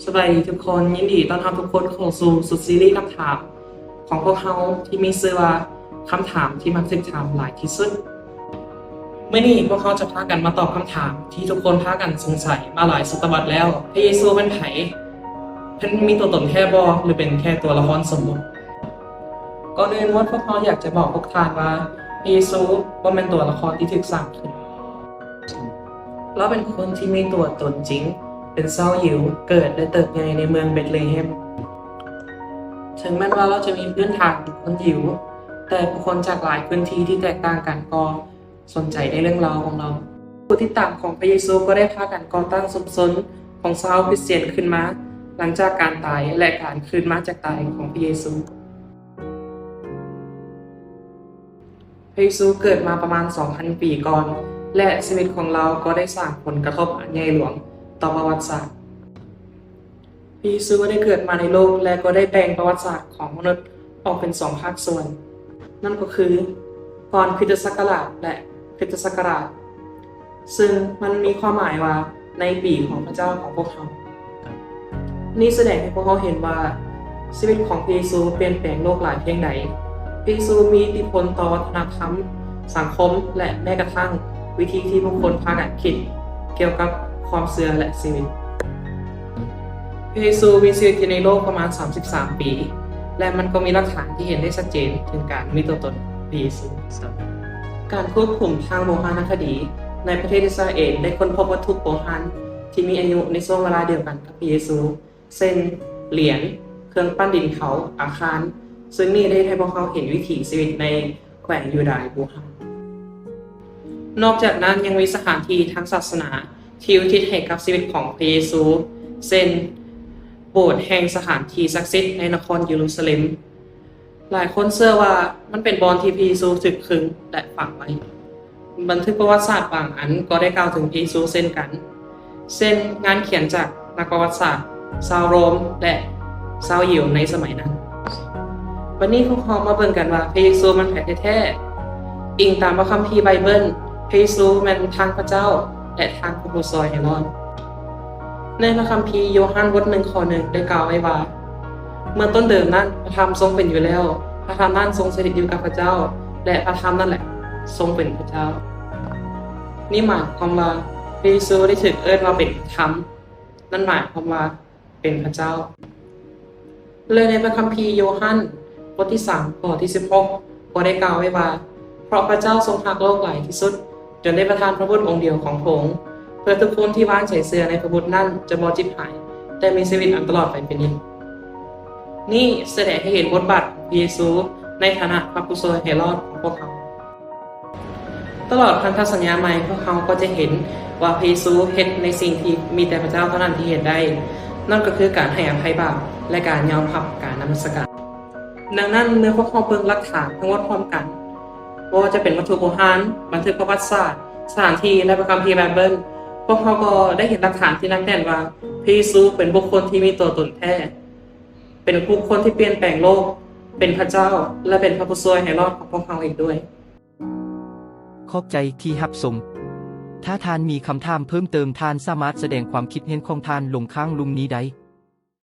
ສະບາຍດີທຸກຄົນ, ຍິນດີຕ້ອນຮັບທຸກຄົນເຂົ້າສູ່ຊຸດຊີຣີຄຳຖາມຂອງພວກເຮົາທີ່ມີຊື່ວ່າ ຄຳຖາມທີ່ມັກຖືກຖາມຫຼາຍທີ່ສຸດ. ມື້ນີ້ພວກເຮົາຈະພາກັນມາຕອບຄຳຖາມທີ່ທຸກຄົນພາກັນສົງໄສມາຫຼາຍສະຕະວັດແລ້ວ, ພະເຢຊູແມ່ນໃຜ? ເພິ່ນມີຕົວຕົນແທ້ບໍ່ ຫຼື ເປັນແຄ່ຕົວລະຄອນສົມມຸດ? ກ່ອນອື່ນໝົດ, ພວກເຮົາຢາກຈະບອກພວກທ່ານວ່າ ພະເຢຊູບໍ່ແມ່ນຕົວລະຄອນທີ່ຖືກສ້າງຂຶ້ນ. ລາວເປັນຄົນທີ່ມີຕົວຕົນຈິງ, ເປັນຊາວຢິວ, ເກີດ ແລະ ເຕີບໃຫຍ່ໃນເມືອງເບັດເລເຮັມ. ເຖິງແມ່ນວ່າລາວຈະມີພື້ນຖານເປັນຄົນຢິວ, ແຕ່ຜູ້ຄົນຈາກຫຼາຍພື້ນທີ່ທີ່ແຕກຕ່າງກັນກໍສົນໃຈໃນເລື່ອງລາວຂອງລາວ. ຜູ້ຕິດຕາມຂອງພະເຢຊູກໍໄດ້ພາກັນກໍ່ຕັ້ງຊຸມຊົນຂອງຊາວຄຣິສຕຽນຂຶ້ນມາ ຫຼັງຈາກການຕາຍ ແລະ ການຄືນມາຈາກຕາຍຂອງພະເຢຊູ. ພະເຢຊູເກີດມາປະມານສອງພັນປີກ່ອນ ແລະ ຊີວິດຂອງລາວກໍໄດ້ສ້າງຜົນກະທົບອັນໃຫຍ່ຫຼວງຕໍ່ປະຫວັດສາດ. ພະເຢຊູໄດ້ເກີດມາໃນໂລກ ແລະ ກໍໄດ້ແບ່ງປະຫວັດສາດຂອງມະນຸດອອກເປັນສອງພາກສ່ວນ, ນັ້ນກໍຄື ກ່ອນຄຣິສຕະສັກກະລາດ ແລະ ຄຣິສຕະສັກກະລາດ, ເຊິ່ງມັນມີຄວາມໝາຍວ່າ ໃນປີຂອງພະເຈົ້າຂອງພວກເຮົາ. ນີ້ສະແດງໃຫ້ພວກເຮົາເຫັນວ່າຊີວິດຂອງພະເຢຊູປ່ຽນແປງໂລກຫຼາຍພຽງໃດ. ພະເຢຊູມີອິດທິພົນຕໍ່ວັດທະນະທຳ, ສັງຄົມ ແລະ ແມ້ກະທັ້ງວິທີທີ່ຜູ້ຄົນພາກັນຄິດກ່ຽວກັບຄວາມເຊື່ອ ແລະ ຊີວິດ. ພະເຢຊູມີຊີວິດຢູ່ໃນໂລກປະມານສາມສິບສາມປີ ແລະ ມັນກໍມີຫຼັກຖານທີ່ເຫັນໄດ້ຊັດເຈນເຖິງການມີຕົວຕົນຂອງພະເຢຊູ. ການຂູດຂຸມທາງໂບຮານະຄະດີໃນປະເທດອິດສະຣາເອນໄດ້ຄົ້ນພົບວັດຖຸໂບຮານທີ່ມີອາຍຸໃນຊ່ວງເວລາດຽວກັນກັບພະເຢຊູ, ເຊັ່ນ ຫຼຽນ, ເຄື່ອງປັ້ນດິນເຜົາ, ອາຄານ, ເຊິ່ງນີ້ໄດ້ເຮັດໃຫ້ພວກເຮົາເຫັນວິຖີຊີວິດໃນແຂວງຢູດາຍບູຮານ. ນອກຈາກນັ້ນຍັງມີສະຖານທີ່ທາງສາສະໜາທີ່ອຸທິດໃຫ້ກັບຊີວິດຂອງພະເຢຊູ, ເຊັ່ນ ໂບດແຫ່ງສະຖານທີ່ສັກສິດໃນນະຄອນເຢຣູຊາເລັມ. ຫຼາຍຄົນເຊື່ອວ່າມັນເປັນບ່ອນທີ່ພະເຢຊູຖືກຄຶງ ແລະ ຝັງໄວ້. ບັນທຶກປະຫວັດສາດບາງອັນກໍໄດ້ກ່າວເຖິງພະເຢຊູເຊັ່ນກັນ, ເຊັ່ນ ງານຂຽນຈາກນັກປະຫວັດສາດຊາວໂຣມ ແລະ ຊາວຢິວໃນສະໄໝນັ້ນ. ບັດນີ້ພວກເຮົາມາເບິ່ງກັນວ່າພະເຢຊູແມ່ນໃຜແທ້ໆ. ອີງຕາມພະຄຳພີໄບເບິນ, ພະເຢຊູແມ່ນທັງພະເຈົ້າ ແລະ ທັງຜູ້ຊ່ວຍໃຫ້ລອດ. ໃນພະຄຳພີໂຢຮັນບົດໜຶ່ງຂໍ້ໜຶ່ງໄດ້ກ່າວໄວ້ວ່າ, ເມື່ອຕົ້ນເດີມນັ້ນພະທຳຊົງເປັນຢູ່ແລ້ວ, ພະທຳນັ້ນຊົງສະຖິດຢູ່ກັບພະເຈົ້າ ແລະ ພະທຳນັ້ນແຫຼະຊົງເປັນພະເຈົ້າ. ນີ້ໝາຍຄວາມວ່າພະເຢຊູໄດ້ຖືກເອີ້ນວ່າເປັນພະທຳ, ນັ້ນໝາຍຄວາມວ່າເປັນພະເຈົ້າ. ແລະ ໃນພະຄຳພີໂຢຮັນ ບົດທີສາມ ຂໍ້ທີສິບຫົກ ກໍໄດ້ກ່າວໄວ້ວ່າ, ເພາະພະເຈົ້າຊົງຮັກໂລກຫຼາຍທີ່ສຸດ, ຈົນໄດ້ປະທານພະບຸດອົງດຽວຂອງພະອົງ, ເພື່ອທຸກຄົນທີ່ວາງໃຈເຊື່ອໃນພະບຸດນັ້ນຈະບໍ່ຈິບຫາຍ, ແຕ່ມີຊີວິດອັນຕະຫຼອດໄປເປັນນິດ. ນີ້ສະແດງໃຫ້ເຫັນບົດບາດຂອງພະເຢຊູໃນຖານະພະຜູ້ຊ່ວຍໃຫ້ລອດຂອງພວກເຮົາ. ຕະຫຼອດພັນທະສັນຍາໃໝ່, ພວກເຮົາກໍຈະເຫັນວ່າພະເຢຊູເຮັດໃນສິ່ງທີ່ມີແຕ່ພະເຈົ້າເທົ່ານັ້ນທີ່ເຮັດໄດ້, ນັ້ນກໍຄືການໃຫ້ອະໄພບາບ ແລະ ການຍອມຮັບການນະມັດສະການ. ດັ່ງນັ້ນ, ເມື່ອພວກເຮົາເບິ່ງຫຼັກຖານທັງໝົດພ້ອມກັນ, ບໍ່ວ່າຈະເປັນວັດຖຸໂບຮານ, ບັນທຶກປະຫວັດສາດ, ສະຖານທີ່ ແລະ ພະຄຳພີໄບເບິນ, ພວກເຮົາກໍໄດ້ເຫັນຫຼັກຖານທີ່ໜັກແໜ້ນວ່າ ພະເຢຊູເປັນບຸກຄົນທີ່ມີຕົວຕົນແທ້, ເປັນບຸກຄົນທີ່ປ່ຽນແປງໂລກ, ເປັນພະເຈົ້າ ແລະ ເປັນພະຜູ້ຊ່ວຍໃຫ້ລອດຂອງພວກເຮົາອີກດ້ວຍ. ຂອບໃຈທີ່ຮັບຊົມ. ຖ້າທ່ານມີຄຳຖາມເພີ່ມເຕີມ, ທ່ານສາມາດສະແດງຄວາມຄິດເຫັນຂອງທ່ານລົງຂ້າງລຸ່ມນີ້ໄດ້.